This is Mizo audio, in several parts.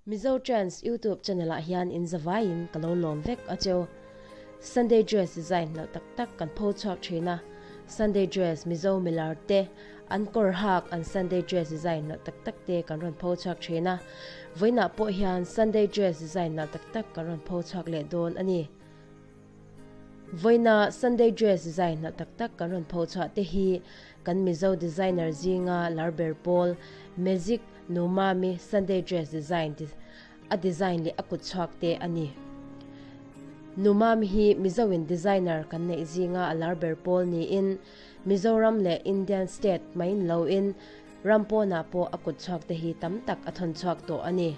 Mizo Trends YouTube channel ah hian in zavaiin ka lo lawm vek a cheu. Sunday dress design loh tak tak kan pho chhuak thin a, Sunday dress Mizo milar te an kawr hak an Sunday dress design loh tak tak te kan rawn pho chhuak thin a, vawiinah pawh hian Sunday dress design loh tak tak kan rawn pho chhuak leh dawn a ni. Vawiina Sunday dress design hnah tak tak kan rawn pho chhuah te hi kan Mizo designer zinga lar ber pawl Magic Numami Sunday dress design a design leh a kut chhuak te a ni. Numami hi Mizoin designer kan neih zinga a lar ber pawl niin Mizoram leh Indian state main loin ram pawnah pawh a kut chhuak te hi tam tak a thawn chhuak tawh a ni.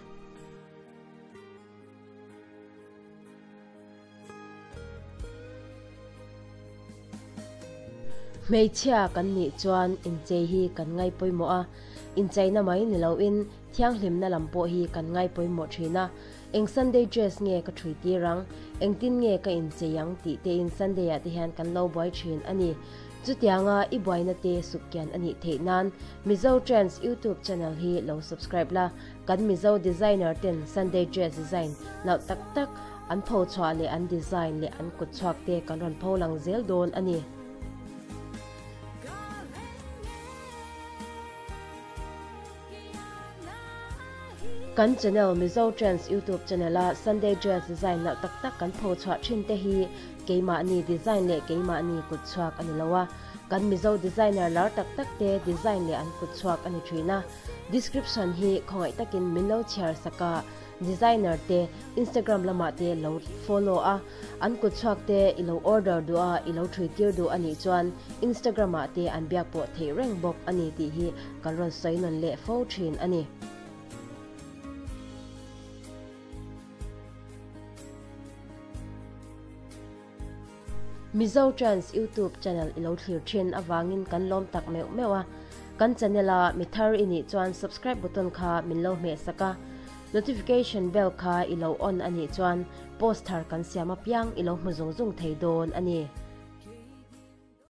Hmeichhia kan nih chuan inchei hi kan ngai pawimawh a, incheina mai ni loin thianghlimna lam pawh hi kan ngai pawimawh thin a. Eng Sunday dress nge ka thui tir ang, engtin nge ka inchei ang tih tein Sunday ah te hian kan lo buai thin a ni. Chutianga i buaina te sukkian a nih theih nan Mizo Trends YouTube channel hi lo subscribe la, Kan Mizo designer ten Sunday dress design nalh tak tak an pho chhuah leh an design leh an kut chhuak te kan rawn pho lang zel dawn a ni. Kan channel Mizo Trends YouTube channel a Sunday dress design nalh tak tak kan pho chhuah thin te hi keimahni design leh keimahni kut chhuak a ni lo a, kan Mizo designer lar tak tak te design leh an kut chhuak a ni thin a. Description hi khawngaih takin min lo chhiar sak a, designer te Instagram lamah te lo follow a, an kut chhuak te i lo order duh a, i lo thui tir duh a nih chuan Instagram ah te an biak pawh theih reng bawk a ni tih hi kan rawn sawi nawn leh fo thin a ni. Mizo Trends YouTube channel i lo thlir thin avangin kan lawm tak meuh meuh a, kan channel a mi thar i nih chuan subscribe button kha min lo hmeh sak a, notification bell kha i lo on a nih chuan post thar kan siam apiang i lo hmu zung zung thei dawn a ni.